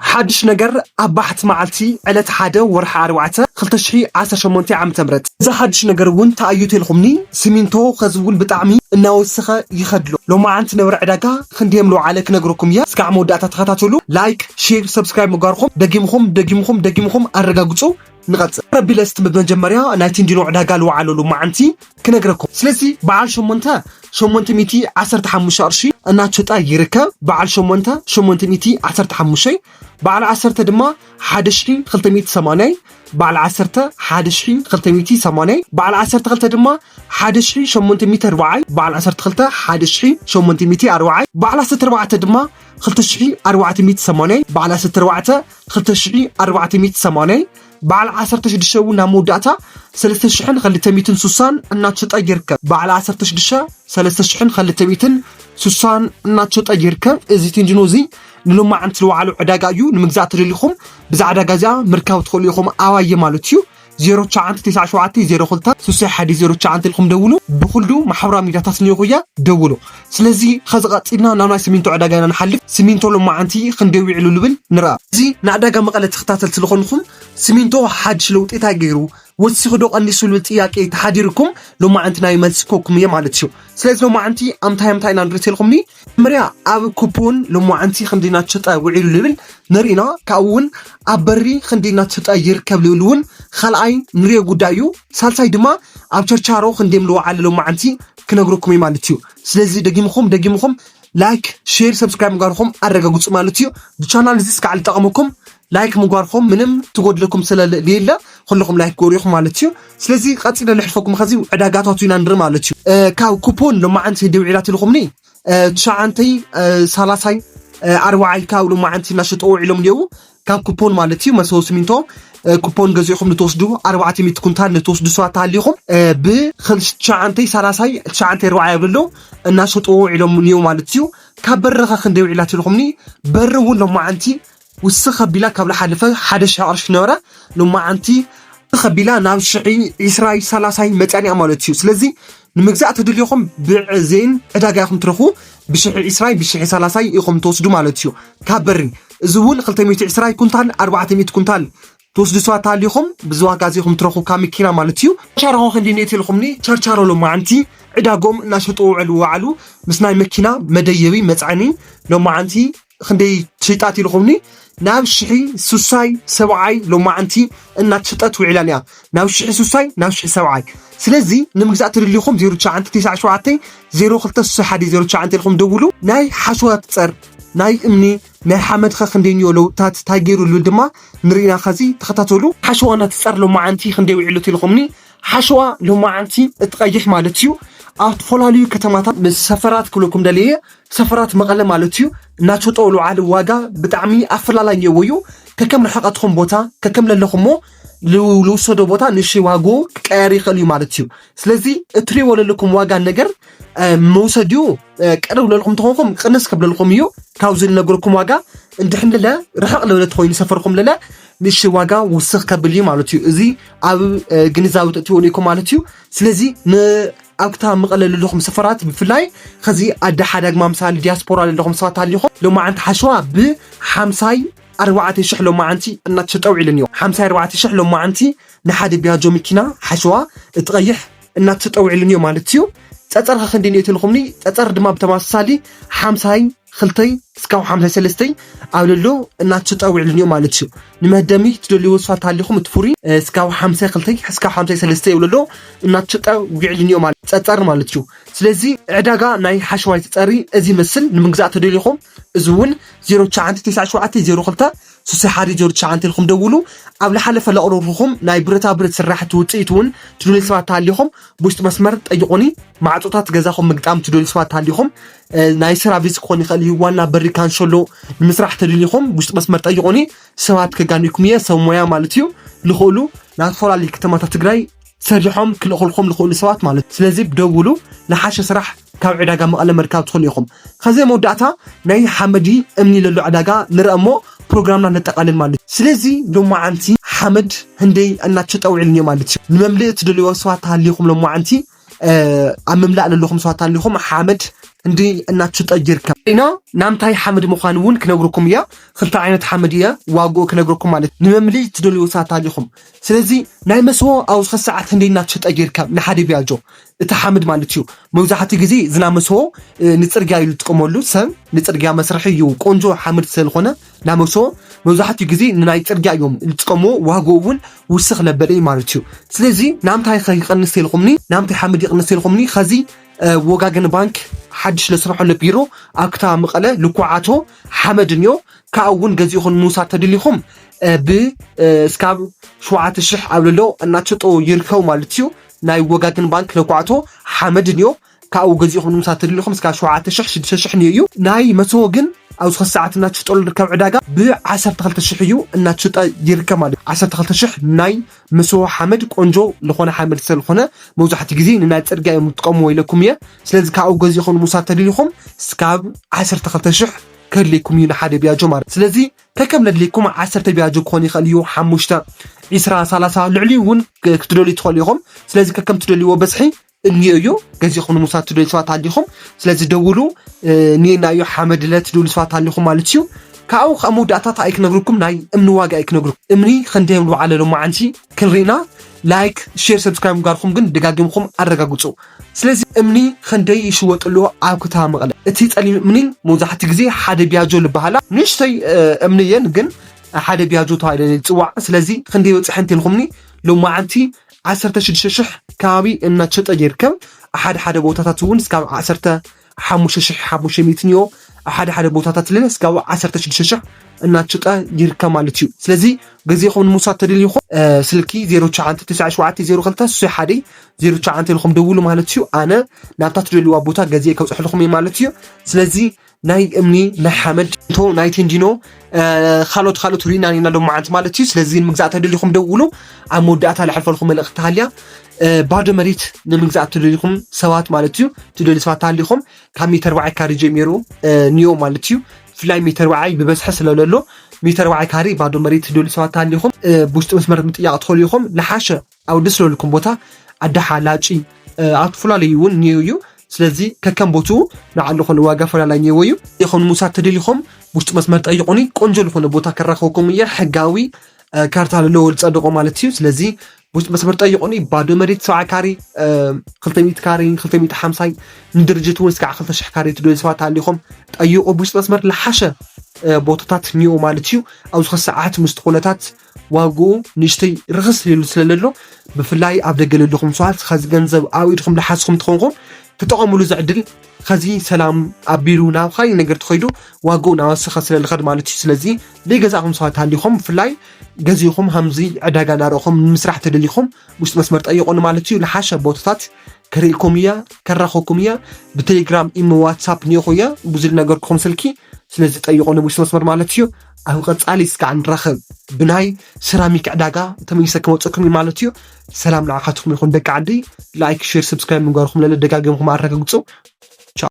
ሓድሽ ነገር ኣብ ባሕቲ መዓልቲ ዕለት ሓደ ወርሒ ኣርባዕተ ክልተ ሽሕ ዓሰርተ ሸሞንተ ዓመተ ምህረት። እዚ ሓድሽ ነገር እውን ተኣዩ ተልኹምኒ፣ ሲሚንቶ ኸዚ እውን ብጣዕሚ እናወሰኸ ይኸድሎ። ሎማዓንቲ ነበረ ዕዳጋ ክንደየም ለውዓለ ክነግረኩም እየ። እስካዕ መወዳእታ ተኸታተሉ። ላይክ፣ ሼር፣ ሰብስክራይብ ምግባርኹም ደጊምኹም ደጊምኹም ደጊምኹም ኣረጋግጹ። ንቐጽል። ረቢለስት ብመጀመርያ ናይ ቲንዲኖ ዕዳጋ ልውዓለሉ መዓንቲ ክነግረኩም። ስለዚ በዓል ሸሞንተ ሸሞንተ ሚእቲ ዓሰርተ ሓሙሽተ ቅርሺ እናተሸጠ ይርከብ። በዓል ሸሞንተ ሸሞንተ ሚእቲ ዓሰርተ ሓሙሽተ፣ በዓል ዓሰርተ ድማ ሓደ ሽሕ ክልተ ሚእቲ ሰማንያ፣ በዓል ዓሰርተ ሓደ ሽሕ ክልተ ሚእቲ ሰማንያ፣ በዓል ዓሰርተ ክልተ ድማ ሓደ ሽሕ ሸሞንተ ሚእቲ ኣርብዓ፣ በዓል ዓሰርተ ክልተ ሓደ ሽሕ ሸሞንተ ሚእቲ ኣርብዓ፣ በዓል ዓሰርተ ኣርባዕተ ድማ ክልተ ሽሕ ኣርባዕተ ሚእቲ ሰማንያ፣ በዓል ዓሰርተ ኣርባዕተ ክልተ ሽሕ ኣርባዕተ ሚእቲ ሰማንያ፣ በዓል ዓሰርተ ሽዱሽተ እውን ናብ መወዳእታ ሰለስተ ሽሕን ክልተ ሚእትን ስሳን እናተሸጠ ይርከብ። በዓል ዓሰርተ ሽዱሽተ ሰለስተ ሽሕን ክልተ ሚእትን ስሳን እናተሸጠ ይርከብ። እዚ ቲንዲኖ እዚ ንሎማዓንቲ ዝወዓሉ ዕዳጋ እዩ። ንምግዛእ ተደሊኹም ብዛ ዕዳጋ እዚኣ ምርካብ ትኽእሉ ኢኹም። ኣባየ ማለት እዩ። ዜሮ ትሽዓተ ትስዓ ሸውዓተ ዜሮ ክልተ ስሳ ሓደ ዜሮ ትሽዓተ ኢልኩም ደውሉ። ብኹሉ ማሕበራዊ ሚዲያታት ንየኹያ ደውሉ። ስለዚ ኸዚ ቀጺልና ናብ ናይ ሲሚንቶ ዕዳጋ ኢና ንሓልፍ። ሲሚንቶ ሎማዓንቲ ክንደይ ውዒሉ ልብል ንርኣ። እዚ ንዕዳጋ መቐለ ተኸታተልቲ ዝኾንኹም፣ ሲሚንቶ ሓድሽ ለውጢ እንታይ ገይሩ፣ ወሲኹ ዶ ቀኒሱ ልብል ጥያቄ ተሓዲርኩም፣ ሎማዓንቲ ናይ መልሲ ኮኩም እየ ማለት እዩ። ስለዚ ሎማዓንቲ ኣምታይ ኣምታይ ኢና ንርኢ ተልኩምኒ፣ መጀመርያ ኣብ ኩፖን ሎማዓንቲ ክንደይ እናተሸጠ ውዒሉ ልብል ንርኢና፣ ካብኡ እውን ኣብ በሪ ክንደይ እናተሸጠ ይርከብ ልብል እውን ካልኣይ ንሪኦ ጉዳይ እዩ። ሳልሳይ ድማ ኣብ ቸርቻሮ ክንደይ ምልወዓለ ሎማዓንቲ ክነግረኩም እዩ ማለት እዩ። ስለዚ ደጊምኹም ደጊምኹም ላይክ፣ ሼር፣ ሰብስክራይብ ምግባርኹም ኣረጋግጹ ማለት እዩ። ብቻናል እዚ እስካዕ ልጠቐመኩም ላይክ ምግባርኹም ምንም ትጎድለኩም ስለሌለ ኩልኹም ላይክ ጎሪኹም ማለት እዩ። ስለዚ ቀጺለ ልሕልፈኩም ኸዚ ዕዳጋታቱ ኢና ንርኢ ማለት እዩ። እ፣ ካብ ኩፖን ሎማዓንቲ ደውዒላ ትልኹምኒ፣ እ፣ ትሽዓንተይ፣ እ፣ ሳላሳይ፣ እ፣ ኣርባዓይ ካብ ሎማዓንቲ እናሸጠ ውዒሎም እኒአው። ካብ ኩፖን ማለት እዩ። መሰቦ ሲሚንቶ፣ እ፣ ኩፖን ገዚእኹም ንትወስዱ ኣርባዕተ ሚእቲ ኩንታል ንትወስዱ ሰባት ተሃሊኹም፣ እ፣ ብ ትሽዓንተይ ሳላሳይ ትሽዓንተይ ኣርባዓይ የብሎ እናሸጠ ውዒሎም እኒአው ማለት እዩ። ካብ በርኻ ክንደይ ውዒላ ትልኹምኒ፣ በሪ እውን ሎማዓንቲ ውስኽ ከቢላ ካብ ዝሓለፈ ሓደ ሽሕ ቅርሺ ነበረ። ሎማዓንቲ ውስኽ ከቢላ ናብ ሽሕ ዒስራይ ሰላሳይ መጽኣን እያ ማለት እዩ። ስለዚ ንምግዛእ ተደልዮኹም ብዜን ዕዳጋ ኢኹም ትረኽቡ። ብሽሕ ዒስራይ ብሽሕ ሰላሳይ ኢኹም ትወስዱ ማለት እዩ። ካብ በሪ እዚ እውን ክልተ ሚእቲ ዒስራይ ኩንታል ኣርባዕተ ሚእቲ ኩንታል ትወስዱ ሰባት ተሃሊኹም ብዚ ዋጋ እዚ ኢኹም ትረኽቡ ካብ መኪና ማለት እዩ። ቸርቻሮ ክንዲ ንእቲ ኢልኹምኒ ቸርቻሮ ሎማዓንቲ ዕዳጎም እናሸጡ ውዕሉ ውዓሉ ምስ ናይ መኪና መደየቢ መጽዓኒ ሎማዓንቲ ክንደይ ትሽጣት ኢልኹምኒ፣ ናብ ሽሒ ሱሳይ ሰብዓይ ሎማዓንቲ እናተሸጠት ውዒላን እያ። ናብ ሽሒ ሱሳይ፣ ናብ ሽሒ ሰብዓይ። ስለዚ ንምግዛእ ትደልዩኹም ዜሮ ትሽዓተ ትስዓ ሸውዓተ ዜሮ ክልተ ስሳ ሓደ ዜሮ ትሽዓተ ኢልኹም ደውሉ። ናይ ሓሸዋ ትጸር፣ ናይ እምኒ፣ ናይ ሓመድኸ ክንደይ ንዮ ለውጥታት እንታይ ገይሩ ልብል ድማ ንርኢና። ኸዚ ተኸታተሉ። ሓሸዋ እናትጸር ሎማዓንቲ ክንደይ ውዒሉ ኢልኹምኒ፣ ሓሸዋ ሎማዓንቲ እትቐይሕ ማለት እዩ። ኣብ ዝተፈላለዩ ከተማታት ምስ ሰፈራት ክብለኩም ደልየ፣ ሰፈራት መቐለ ማለት እዩ። እናተሸጦ ልውዓል ዋጋ ብጣዕሚ ኣፈላላይ እኒኦዎ እዩ። ከከም ርሕቐትኹም ቦታ፣ ከከም ለለኹሞ ል-፣ ልውሰዶ ቦታ ንእሽተይ ዋግኡ ክቀየር ይኽእል እዩ ማለት እዩ። ስለዚ እትሪእዎ ለለኩም ዋጋ ነገር፣ እ፣ መውሰዲኡ፣ እ፣ ቅርብ ለልኩም ተኾንኩም ቅንስ ክብለልኩም እዩ። ካብዚ ልነግረኩም ዋጋ እንድሕን ለለ ርሕቕ ለበለ ተኾይኑ ሰፈርኩም ለለ ንእሽተይ ዋጋ ውስኽ ከብል እዩ ማለት እዩ። እዚ ኣብ፣ እ፣ ግንዛቤ ተእትዎ ኢልኩም ማለት እዩ። ስለዚ ን-፣ ኣብ ከተማ መቐለ ለለኹም ሰፈራት ብፍላይ ኸዚ ኣደ ሓዳግ ማምሳል ዲያስፖራ ለለኹም ሰባት ኣሊኹም ሎማዓንቲ ሓሸዋ ብሓምሳይ ኣርባዕተ ሽሕ ሎማዓንቲ እናተሸጠ ውዒሉ እኒኦ። ሓምሳይ ኣርባዕተ ሽሕ ሎማዓንቲ ንሓደ ቢያጆ መኪና ሓሸዋ እትቐይሕ እናተሸጠ ውዒሉ እኒኦ ማለት እዩ። ጸጸር ኸ ክንደይ እኒኦ ተልኹምኒ? ጸጸር ድማ ብተመሳሳሊ ሓምሳይ ክልተይ እስካብ ሓምሳይ ሰለስተይ ኣብ ለሎ እናተሸጠ ውዒሉ እኒኦ ማለት እዩ። ንመህደሚ ትደልይዎ ስፋልት ሃሊኹም እቲ ፍሩይ፣ እ፣ እስካብ ሓምሳይ ክልተይ እስካብ ሓምሳይ ሰለስተይ ኣብ ለሎ እናተሸጠ ውዒሉ እኒኦ ማለት ጸጸር ማለት እዩ። ስለዚ ዕዳጋ ናይ ሓሸዋይ ጸጸሪ እዚ ይመስል። ንምግዛእ ተደሊኹም እዚ እውን ዜሮ ትሽዓተ ትስዓ ሸውዓተ ዜሮ ክልተ ስሳ ሓደ ዜሮ ትሽዓተ ኢልኩም ደውሉ። ኣብ ዝሓለፈ ለቕረብኩም ናይ ብረታ ብረት ስራሕቲ ውጽኢት እውን ትደልዩ ሰባት ተሃሊኹም ብውሽጢ መስመር ጠይቑኒ። ማዕጾታት ገዛኹም ምግጣም ትደልዩ ሰባት ተሃሊኹም፣ እ፣ ናይ ሰራቪስ ክኾን ይኽእል እዩ። ዋና በሪ ካንሸሎ ንምስራሕ ተደሊኹም ብውሽጢ መስመር ጠይቑኒ። ሰባት ከጋንዩኩም እየ፣ ሰብ ሞያ ማለት እዩ። ልኽእሉ ናብ ዝተፈላለዩ ከተማታት ትግራይ ሰሪሖም ክልእኹልኩም ልኽእሉ ሰባት ማለት እዩ። ስለዚ ብደውሉ ንሓሸ ስራሕ ካብ ዕዳጋ መቐለ ምርካብ ትኽእሉ ኢኹም። ኸዚ መወዳእታ ናይ ሓመዲ እምኒ ለሎ ዕዳጋ ንርአ እሞ ፕሮግራምና ነጠቓልል ማለት እዩ። ስለዚ ሎማዓንቲ ሓመድ ህንደይ እናተሸጠ ውዒሉ እኒኦ ማለት እዩ። ንመምልኢ ትደልይዎ ሰባት ተሃሊኹም ሎማዓንቲ፣ እ፣ ኣብ ምምላእ ለለኹም ሰባት ተሃሊኹም ሓመድ እንዲ እናትሽጠ ይርከብ ኢና። ናምታይ ሓመድ ምዃኑ እውን ክነግርኩም እያ። ክልተ ዓይነት ሓመድ እየ ዋግኡ ክነግርኩም ማለት። ንመምልኢ ትደልዩ ሰባት ኣሊኹም። ስለዚ ናይ መስዎ ኣብዚ ሰዓት እንዲ እናትሽጠ ይርከብ ንሓደ ቢያጆ። እቲ ሓመድ ማለት እዩ። መብዛሕትኡ ግዜ ዝና መስዎ፣ እ፣ ንጽርግያ እዩ ዝጥቀመሉ። ሰብ ንጽርግያ መስርሒ እዩ። ቆንጆ ሓመድ ስለዝኾነ ናብ መስዎ መብዛሕትኡ ግዜ ንናይ ጽርግያ እዮም ዝጥቀምዎ። ዋግኡ እውን ውስኽ ለበለ እዩ ማለት እዩ። ስለዚ ናምታይ ከ ይቐንስ ኢልኩምኒ? ናምታይ ሓመድ ይቕንስ ኢልኩምኒ? ከዚ፣ እ፣ ወጋገን ባንክ ሓድሽ ለስርሖ ለቢሮ ኣብ ከተማ መቐለ ልኩዓቶ ሓመድ እንዮ። ካብኡ እውን ገዚእኹም ምውሳድ ተደሊኹም፣ እ፣ ብ፣ እ፣ እስካብ ሸውዓተ ሽሕ ኣብ ለሎ እናትሸጦ ይርከቡ ማለት እዩ። ናይ ወጋገን ባንክ ለኩዓቶ ሓመድ እንዮ። ካብኡ ገዚእኹም ንምውሳድ ተደሊኹም እስካብ ሸውዓተ ሽሕ ሽዱሽተ ሽሕ እንዮ እዩ። ናይ መስዎ ግን ኣብዚ ኸዚ ሰዓት እናትሸጠሉ ዝርከብ ዕዳጋ ብዓሰርተ ክልተ ሽሕ እዩ እናትሸጠ ይርከብ ማለት እዩ። ዓሰርተ ክልተ ሽሕ ናይ መስዎ ሓመድ ቆንጆ ዝኾነ ሓመድ ስለዝኾነ መብዛሕትኡ ግዜ ንናይ ጽርግያ እዮም ዝጥቀምዎ ኢለኩም እየ። ስለዚ ካብኡ ገዚእኹም ንምውሳድ ተደሊኹም እስካብ ዓሰርተ ክልተ ሽሕ ከድልየኩም እዩ ንሓደ ቢያጆ ማለት። ስለዚ ከከም ለድልየኩም ዓሰርተ ቢያጆ ክኾን ይኽእል እዩ፣ ሓሙሽተ፣ ዒስራ፣ ሰላሳ፣ ልዕሊኡ እውን ክ-፣ ክትደልዩ ትኽእሉ ኢኹም። ስለዚ ከከም ትደልይዎ በዝሒ እኒኦ እዩ። ገዚእኹም ንምውሳድ ትደልዩ ሰባት ኣሊኹም። ስለዚ ደውሉ፣ እ፣ እኒኤና እዩ ሓመድ ለ ትደልዩ ሰባት ኣሊኹም ማለት እዩ። ካብኡ ካብ መወዳእታ እንታይ ኣይክነግርኩም፣ ናይ እምኒ ዋጋ ኣይክነግርኩም። እምኒ ክንደይ እዮም ዝወዓለ ሎማዓንቲ ክንርኢና፣ ላይክ፣ ሼር፣ ሰብስክራይብ ምግባርኩም ግን ደጋጊምኩም ኣረጋግጹ። ስለዚ እምኒ ክንደይ ይሽወጥ ኣሎ ኣብ ከተማ መቐለ? እቲ ጸሊም እምኒ መብዛሕትኡ ግዜ ሓደ ቢያጆ ዝበሃላ ንእሽተይ፣ እ፣ እምኒ እየን፣ ግን ሓደ ቢያጆ ተባሂለን ይጽዋዕ። ስለዚ ክንደይ በጽሐ እንተልኩምኒ፣ ሎማዓንቲ ዓሰርተ ሽዱሽተ ሽሕ ከባቢ እናተሸጠ ይርከብ። ሓደ ሓደ ቦታታት እውን እስካብ ዓሰርተ ሓሙሽተ ሽሕ ሓሙሽተ ሚእቲ እኒኦ። ሓደ ሓደ ቦታታት ለ እስካብ ዓሰርተ ሽዱሽተ ሽሕ እናተሸጠ ይርከብ ማለት እዩ። ስለዚ ገዚእኹም ንምውሳድ ተደሊኹም፣ እ፣ ስልኪ ዜሮ ትሽዓተ ትስዓ ሸውዓተ ዜሮ ክልተ ሱሱይ ሓደ ዜሮ ትሽዓተ ኢልኩም ደውሉ ማለት እዩ። ኣነ ናብታ ትደልዩዋ ቦታ ገዚኤ ከብፅሐልኩም እየ ማለት እዩ። ስለዚ ናይ እምኒ፣ ናይ ሓመድ፣ ቶ፣ ናይ ቴንዲኖ፣ እ፣ ካልኦት ካልኦት ርኢና ኢና ሎማዓንቲ ማለት እዩ። ስለዚ ንምግዛእ ተደሊኹም ደውሉ። ኣብ መወዳእታ ለሕልፈልኩም መልእኽቲ ተሃልያ፣ እ፣ ባዶ መሬት ንምግዛእ ተደሊኹም ሰባት ማለት እዩ። ትደልዩ ሰባት ተሃሊኹም ካብ ሚእቲ ኣርባዕተ ካሬ ጀሚሩ፣ እ፣ እኒኦ ማለት እዩ። ብፍላይ ሚእቲ ኣርባዕተ ብበዝሒ ስለለሎ ሚእቲ ኣርባዕተ ካሬ ባዶ መሬት ትደልዩ ሰባት ተሃሊኹም፣ እ፣ ብውሽጢ መስመር ምጥያቕ ትኽእሉ ኢኹም። ለሓሸ ኣብ ደስ ለልኩም ቦታ ዓዲ ሓላጪ፣ እ፣ ኣብ ዝተፈላለዩ እውን እኒኦ እዩ። ስለዚ ከከም ቦትኡ ንዓሉ ኮነ ዋጋ ፈላላይ እኒኦ እዩ። ኢኹም ምውሳድ ተደሊኹም ውሽጢ መስመር ጠይቁኒ። ቆንጆ ዝኾነ ቦታ ከራኸብኩም እየ። ሕጋዊ፣ እ፣ ካርታ ለለዎ ዝጸደቆ ማለት እዩ። ስለዚ ውሽጢ መስመር ጠይቁኒ። ባዶ መሬት ሰብዓ ካሬ፣ እ፣ ክልተ ሚእቲ ካሬ፣ ክልተ ሚእቲ ሓምሳይ ንድርጅት እውን እስካዕ ክልተ ሽሕ ካሬ ትደልዩ ሰባት ኣሊኹም ጠይቁ። ብውሽጢ መስመር ለሓሸ፣ እ፣ ቦታታት እኒኦ ማለት እዩ። ኣብዚ ኸዚ ሰዓት ምስቲ ኩነታት ዋግኡ ንእሽተይ ርኽስ ኢሉ ስለለሎ፣ ብፍላይ ኣብ ደገ ለለኹም ሰባት፣ ኸዚ ገንዘብ ኣብ ኢድኹም ለሓዝኹም ትኾንኩም፣ ተጠቐሙሉ እዚ ዕድል። ኸዚ ሰላም ኣቢሉ ናብ ኻሊእ ነገር ተኸይዱ፣ ዋግኡ እናወሰኸ ስለ ልኸድ ማለት እዩ። ስለዚ ዘይገዛእኹም ሰባት ሃሊኹም፣ ብፍላይ ገዚእኹም ሃምዚ ዕዳጋ እናረእኹም ንምስራሕ ተደሊኹም፣ ውሽጢ መስመር ጠይቑኒ ማለት እዩ። ለሓሸ ቦታታት ከርእልኩም እየ፣ ከራኸብኩም እየ። ብቴሌግራም፣ ኢሞ፣ ዋትሳፕ እኒኦኹ እየ፣ ብዙ ልነገርኩኹም ስልኪ። ስለዚ ጠይቑኒ ውሽጢ መስመር ማለት እዩ። ኣብ ቀጻሊ እስካዕ ንራኸብ። ብናይ ሰራሚክ ዕዳጋ ተመሊሰ ክመፀኩም እዩ ማለት እዩ። ሰላም ንዓኻትኩም ይኹን ደቂ ዓዲ። ላይክ፣ ሼር፣ ሰብስክራይብ ምግባርኩም ለለ ደጋጊምኩም ኣረጋግፁ።